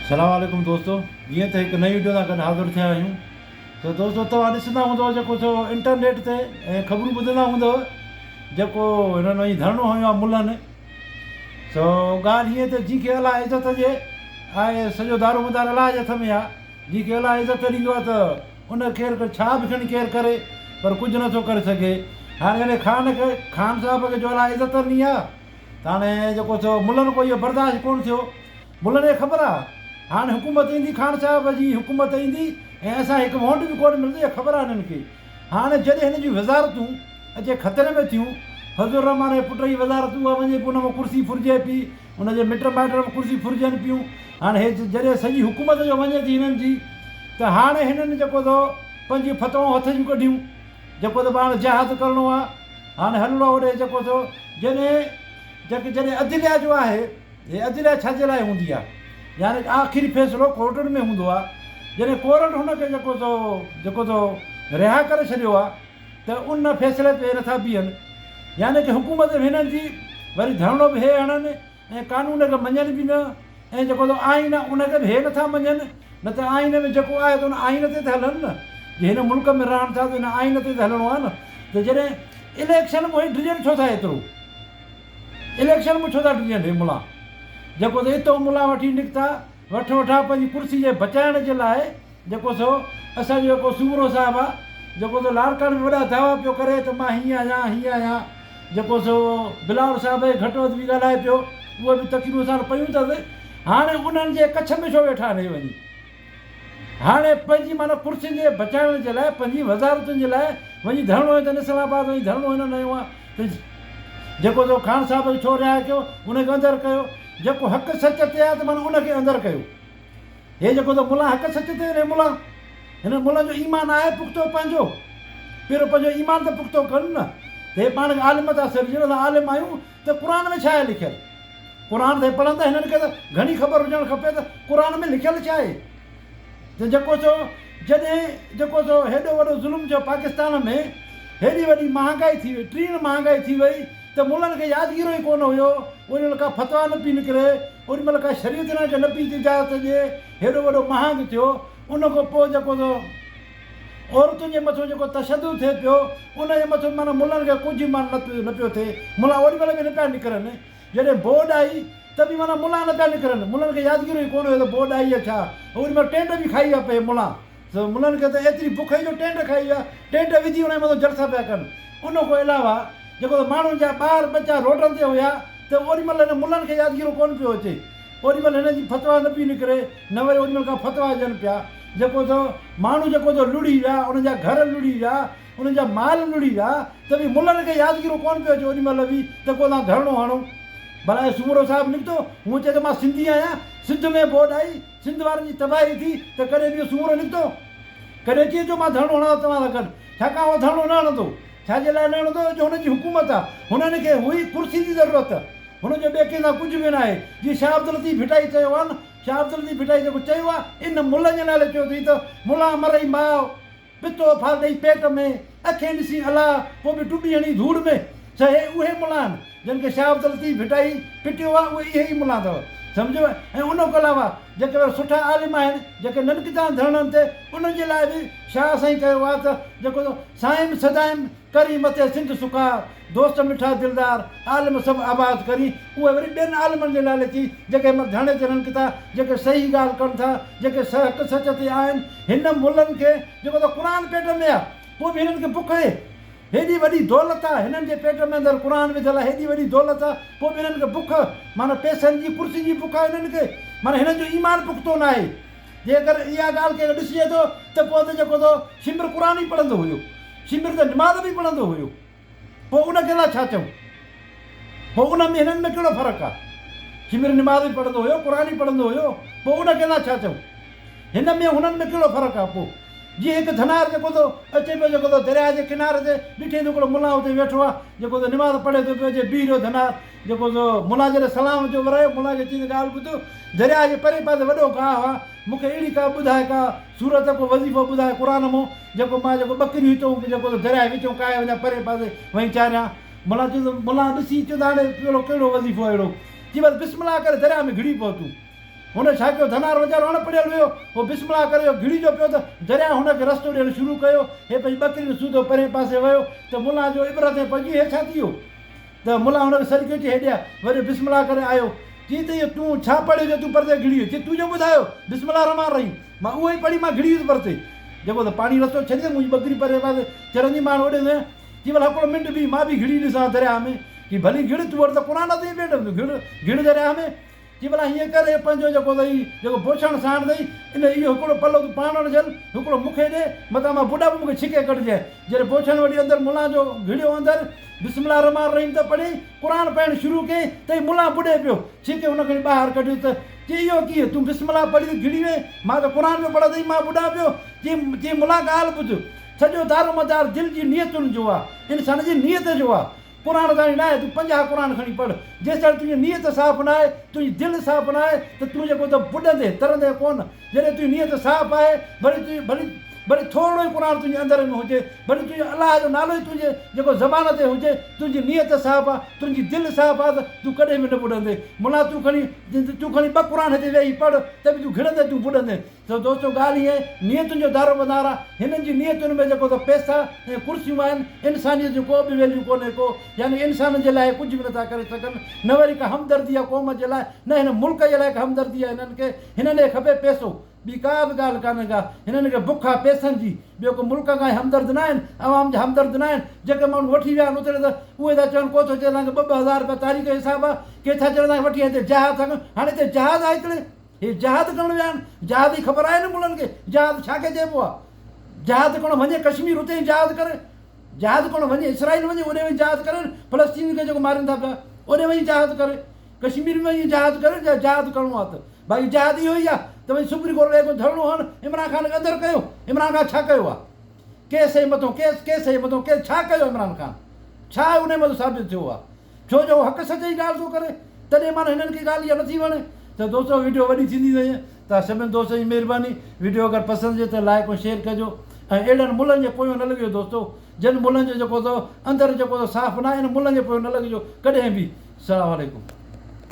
سلام عليڪم دوستو جيئن ته هڪ نئين وڊيو سان گڏ حاضر ٿيا آهيون ته دوستو توهان ڏسندا هوندو جيڪو سو انٽرنيٽ تي ۽ خبرون ٻڌندا هوندو جيڪو هنن وڃي ڌرڻو هنيو آهي ملن سو ڳالهه هيئن ته جنهن کي الله عزت ڏي آهي سڄو دارو مدار الله جي هٿ ۾ آهي جنهن کي الله عزت ڏيندو آهي ته ان کي ڇا به کڻي ڪير ڪري پر ڪجهه نٿو ڪري سگهي هاڻي هن خان کي خان صاحب کي جو الله عزت ڏني آهي ته هاڻي جيڪو سو ملن ڪو اهو برداشت ڪونه ٿيو. ملن کي خبر آ هاڻي حڪومت ايندي خان صاحب جي حڪومت ايندي ۽ اسان کي هڪ وونٽ به ڪونه ملندو اها خبر آ هنن کي. هاڻي جڏهن هنن جون وزارتون اچي خطري ۾ ٿيون فضل الرحمان جي پٽ جي وزارت اها وڃي پئي ان مان ڪرسي ڦرجي پئي ان جي مٽ مائٽن مان ڪرسي ڦرجن پيون هاڻي هي جڏهن سڄي حڪومت جو وڃي ٿي هنن جي ته هاڻي هنن جيڪو سو پنهنجون فتوائون هٿ جون ڪڍيون جيڪو ته پاڻ جهاد ڪرڻو آ هاڻي هلڻو آ هوڏي جيڪو سو جڏهن جيڪي جڏهن عدليه جو آهي هي عدليه ڇا جي لاء هوندي آ يعني آخري فيصلو ڪورٽن ۾ هوندو آ جڏهن ڪورٽ هن کي جيڪو سو جيڪو سو رها ڪري ڇڏيو آ ته ان فيصلي تي نٿا بيهن يعني ڪي حڪومت به هنن جي وري ڌرڻو به هي هڻن ۽ قانون کي مڃن به نه ۽ جيڪو سو آئين آ ان کي به هي نٿا مڃن نه ته آئين ۾ جيڪو آهي ته ان آئين تي ته هلن نه جي هن ملڪ ۾ رهن ٿا ته ان آئين تي ته هلڻو آ نه ته جڏهن اليڪشن مون هي ڊڄن ڇو ٿا ايترو اليڪشن مون ڇو ٿا ڊڄن هي ملان جيڪو ته اتو ملان وٺي نڪتا وٺ وٺا پنهنجي ڪرسي جي بچائڻ جي لاء جيڪو سو اسان جو جيڪو سومرو صاحب آ جيڪو سو لاڙڪاڻي ۾ وڏا دعويٰ پيو ڪري ته مان هيئن آهيان هيئن آهيان جيڪو سو بلاول صاحب کي گهٽ وڌ به ڳالهائي پيو اهي به تقريرون اسان وٽ پيون اٿس هاڻي انهن جي ڪڇ ۾ ڇو ويٺا آهن هي وڃي هاڻي پنهنجي معنيٰ ڪرسين جي بچائڻ جي لاء پنهنجي وزارتن جي لاء وڃي ڌرڻو هنيو اٿن اسلام آباد وڃي ڌرڻو هنن هنيو آهي ته جيڪو سو خان صاحب کي ڇو رهائي ڪيو ان کي اندر ڪيو جيڪو حق سچ تي آهي ته معنيٰ ان کي اندر ڪيو هي جيڪو ته ملان حق سچ تي آهن هي ملان هنن ملن جو ايمان آهي پختو پنهنجو پهريون پنهنجو ايمان ته پختو ڪن نه ته هي پاڻ کي عالم ٿا سڏجن اسان عالم آهيون ته قرآن ۾ ڇا آهي لکيل قرآن ته پڙهن ٿا هنن کي ته گهڻي خبر هجڻ کپي ته قرآن ۾ لکيل ڇا آهي ته جيڪو سو جڏهن جيڪو سو هيڏو وڏو ظلم ٿيو پاڪستان ۾ هيڏي وڏي مهانگائي ٿي وئي ٽيڻ مهانگائي ٿي وئي ته ملن کي يادگيرو ئي ڪونه هيو، اوڏي مهل ڪا فتويٰ نه پئي نڪري، اوڏي مهل ڪا شريعت انهن کي نه پئي اجازت ڏئي، هيڏو وڏو مهانگ ٿيو، ان کان پوء جيڪو سو عورتن جي مٿو جيڪو تشدد ٿئي پيو، ان جي مٿو معنيٰ ملن کي ڪجهه معنيٰ نه پيو ٿئي، ملان اوڏي مهل به نه پيا نڪرن، جڏهن بورڊ آئي ته به معنيٰ ملان نه پيا نڪرن، ملن کي يادگيرو ئي ڪونه هيو ته بورڊ آئي يا ڇا، اوڏي مهل ٽينٽ به کائي ويا پئي ملان. سو ملن کي ته ايتري بک هئي جو ٽينٽ کائي ويا، ٽينٽ وجهي انهن جي مٿان جلسا پيا ڪن. ان کان علاوه جيڪو ته ماڻهن جا ٻار ٻچا روڊن تي هيا ته اوڏي مهل هن ملن کي يادگيرو ڪونه پيو اچي. اوڏي مهل هنن جي فتويٰ نه پئي نڪري نه وري اوڏي مهل ڪا فتويٰ ڏين پيا. جيڪو ته ماڻهو جيڪو ته لڙهي ويا، انهن جا گهر لڙهي ويا، انهن جا مال لڙهي ويا ته به ملن کي يادگيرو ڪونه پيو اچي اوڏي مهل به ته ڪو تان ڌرڻو هڻو. ڀلا هي سومرو صاحب نڪتو، هونء چئي ته مان سنڌي آهيان، سنڌ ۾ ٻوڏ آئي، سنڌ وارن جي تباهي ٿي ته ڪڏهن به اهو سومرو نڪتو؟ ڪڏهن چئي ٿو مان ڌرڻو هڻان ٿو توهان سان گڏ؟ ڇاڪاڻ اهو ڌرڻو نه هڻندو. ڇا جي لاء نه هڻندو؟ جو هن جي حڪومت آ. هنن کي هئي ڪرسي جي ضرورت. هن جو ٻئي ڪنهن سان ڪجهه به ناهي. جيئن شاهه عبداللطيف ڀٽائي چيو آ نه، شاهه عبداللطيف ڀٽائي جيڪو چيو آ، ان ملن جي نالي چيو اٿئي ته، ملان مرئي ماء. پتو ڦر ڏئي پيٽ ۾، اکين ڏسين الله، پوء به ٽٻي هڻي ڌوڙ ۾. سو هي اهي ملان آهن، جن کي شاهه عبداللطيف ڀٽائي پٽيو آهي، اهي اهي ئي ملان اٿو. سمجهيو؟ ۽ ان کان علاوه جيڪي وري سٺا عالم آهن، جيڪي ننڪتا آهن ڌرڻن تي، انهن جي لاء به شاهه سائين چيو آهي ته، جيڪو سائين سدائين ڪرين مٿي سنڌ سڪار، دوست مٺا دلدار، عالم سڀ آباد ڪرين، اهي وري ٻين عالمن جي نالي چئي، جيڪي هن مهل ڌرڻي تي رهن ٿا، جيڪي صحيح ڳالهه ڪن ٿا، جيڪي حق سچ تي آهن، هن ملن کي جيڪو ته قرآن پيٽ ۾ آ، پوء به هنن کي بک اهي. هيڏي وڏي دولت آ، هنن جي پيٽ ۾ اندر قرآن وڌل آ، هيڏي وڏي دولت آ، پوء به هنن کي بک، معنيٰ پئسن جي، ڪرسين جي بک آ هنن کي، معنيٰ هنن جو ايمان پختو ناهي. جيڪر اها ڳالهه ڪنهن کي ڏسجي ٿو ته پوء ته جيڪو ٿو شمر قرآن ئي پڙهندو هيو، شمر ته نماز به پڙهندو هيو. پوء ان کي اسان ڇا چئون؟ پوء ان ۾ هنن ۾ ڪهڙو فرق آ؟ شمر نماز به پڙهندو هيو، قرآن به پڙهندو هيو، پوء ان کي اسان ڇا چئون؟ هن ۾ هنن ۾ ڪهڙو فرق آ؟ پوء جيئن هڪ ڌنار جيڪو ٿو اچي پيو جيڪو ٿو درياء جي ڪناري تي ڏٺئي ته هڪڙو ملان اتي ويٺو آ جيڪو ٿو نماز پڙهي ٿو پيو اچي بيهي رهيو ڌنار جيڪو ٿو ملان جڏهن سلام جو ورايو ملان کي چيائين ته ڳالهه ٻڌ درياء جي پرئين پاسي وڏو گاهه آ مون کي اهڙي ڪا ٻڌاء ڪا سورت ڪو وظيفو ٻڌاء قرآن مون جيڪو مان جيڪو ٻڪريون هتئون جيڪو ته درياء وچئون ڪاهي وڃان پرئين پاسي وڃي چاريان. ملان چيو ته ملان ڏسي چيو ته هاڻي اهڙو ڪهڙو وظيفو اهڙو. چي بس بسم الله ڪري درياء ۾ گهڙي پئو تون. هن ڇا ڪيو ڌنار ويچارو اڻ پڙهيل هيو. هو بسم الله ڪري اهو گهڙي جو پيو ته درياء هن کي رستو ڏيڻ شروع ڪيو. هي پنهنجي ٻڪرين سوڌو پرئين پاسي ويو ته ملان جو عبرت ۾ پئجي هي ڇا ٿي ويو؟ ته ملان هن کي سڏ ڪيو چي هيڏي آ. وري بسم الله ڪري آيو. چي ته اهو تون ڇا پڙهيو جو تون پرتي گهڙي ويو؟ چي تون جو ٻڌايو بسم الله الرحمٰن الرحيم مان اهو ئي پڙهي مان گهڙي ويس پرتي. جيڪو ته پاڻي رستو ڇڏي ته منهنجي ٻڪري پرئين پاسي چرندي مان هاڻ اوڏي ويان. چي ڀلا هڪڙو منٽ بيهه مان به گهڙي ڏسان درياء ۾. چي ڀلي گهڙ تون وٽ ته قرآن اٿئي پيٽ ۾ گهڙ گهڙ درياء ۾. چي ڀلا هيئن ڪر اهو پنهنجو جيڪو اٿئي جيڪو بوڇڻ ساڻ اٿئي ان اهو هڪڙو پلو تون پاڻ وٽ جهل هڪڙو مون کي ڏي متان مان ٻڏان به مون کي ڇڪي ڪڍجانء. جڏهن بوڇڻ وٺي اندر ملان جو گهڙيو اندر بسم الله الرحمٰن الرحيم ته پڙهي قرآن پڙهڻ شروع ڪيائين ته هي ملان ٻڏي پيو. ڇڪي هن کڻي ٻاهر ڪڍيس ته چي اهو ڪيئن تون بسم الله پڙهي ته گهڙي وئين مان ته قرآن پيو پڙهان ته هي مان ٻڏان پيو. چي چي ملان ڳالهه ٻڌ سڄو دارومدار دل جي نيتن جو آ انسان جي نيت جو آ. قرآن تائين ناهي تون 50 قرآن کڻي پڙهه جيستائين تنهنجي نيت صاف ناهي تنهنجي دل صاف ناهي ته تون جيڪو ته ٻڏندين ترندين ڪونه جڏهن تنهنجي نيت صاف آهي ڀلي تنهنجي ڀلي ڀلي ٿورڙو ئي قرآن تنهنجي اندر ۾ هجي ڀلي تنهنجو الله جو نالو ئي تنهنجي جيڪو زبان تي هجي تنهنجي نيت صاف آهي تنهنجي دل صاف آهي ته تون ڪڏهن به نه ٻڏندين ملا تون کڻي تون کڻي ٻه قرآن هتي ويهي پڙهه ته به تون گهڙندين تون ٻڏندين ته دوستو ڳالهه هيء نيتن جو دارومدار آ، هنن جي نيتن ۾ جيڪو ته پئسا ۽ ڪرسيون آهن، انسانيت جو ڪو به ويليو ڪونهي ڪو، يعني انسانن جي لاء ڪجهه به نٿا ڪري سگهن، نه وري ڪا همدردي آ قوم جي لاء، نه هن ملڪ جي لاء ڪا همدردي آ هنن کي، هنن کي کپي پئسو، ٻي ڪا به ڳالهه ڪانهي ڪا، هنن کي بک آ پئسن جي، ٻيو ڪو ملڪ کان همدرد نه آهن، عوام جا همدرد نه آهن، جيڪي ماڻهو وٺي ويا آهن اتي ته اهي ٿا چون ڪو ٿو چئي اسان کي ٻه ٻه هزار رپيا تاريخ جو حساب آ، ڪي ٿا چون اسان کي وٺي هتي جهاز ٿا ڪيون، هاڻي هتي جهاز آ هڪڙي. هي جهاد ڪرڻ ويا آهن، جهاد جي خبر آهي نه ملن کي، جهاد ڇا کي چئبو آهي؟ جهاد ڪرڻ وڃي ڪشمير اتي ئي جهاد ڪري، جهاد ڪرڻ وڃي اسرائيل وڃي اوڏي وڃي جهاد ڪري، فلسطين کي جيڪو مارين ٿا پيا اوڏي وڃي جهاد ڪري، ڪشمير ۾ وڃي جهاد ڪري، جهاد ڪرڻو آهي ته باقي جهاد اهو ئي آهي ته وڃي سپريم ڪورٽ ۾ ڌرڻو هڻ، عمران خان کي اندر ڪيو، عمران خان ڇا ڪيو آهي؟ ڪيس جي مٿو ڪيس، ڪيس جي مٿو ڪيس، ڇا ڪيو عمران خان؟ ڇا انهي مٿو ثابت ٿيو آهي؟ ڇو جو هو حق سچ جي ڳالهه ٿو ڪري تڏهن معنيٰ هنن کي ڳالهه اها نٿي وڻي ته دوستو وڊيو وڏي ٿيندي وڃي ته سڀني دوستن جي مهرباني وڊيو اگر پسند اچي ته لائڪ ۽ شيئر ڪجو ۽ اهڙن ملن جي پويون نه لڳجو دوستو جن ملن جو جيڪو اٿو اندر جيڪو اٿو صاف ناهي ان ملن جي پويون نه لڳجو ڪڏهن به السلام عليڪم.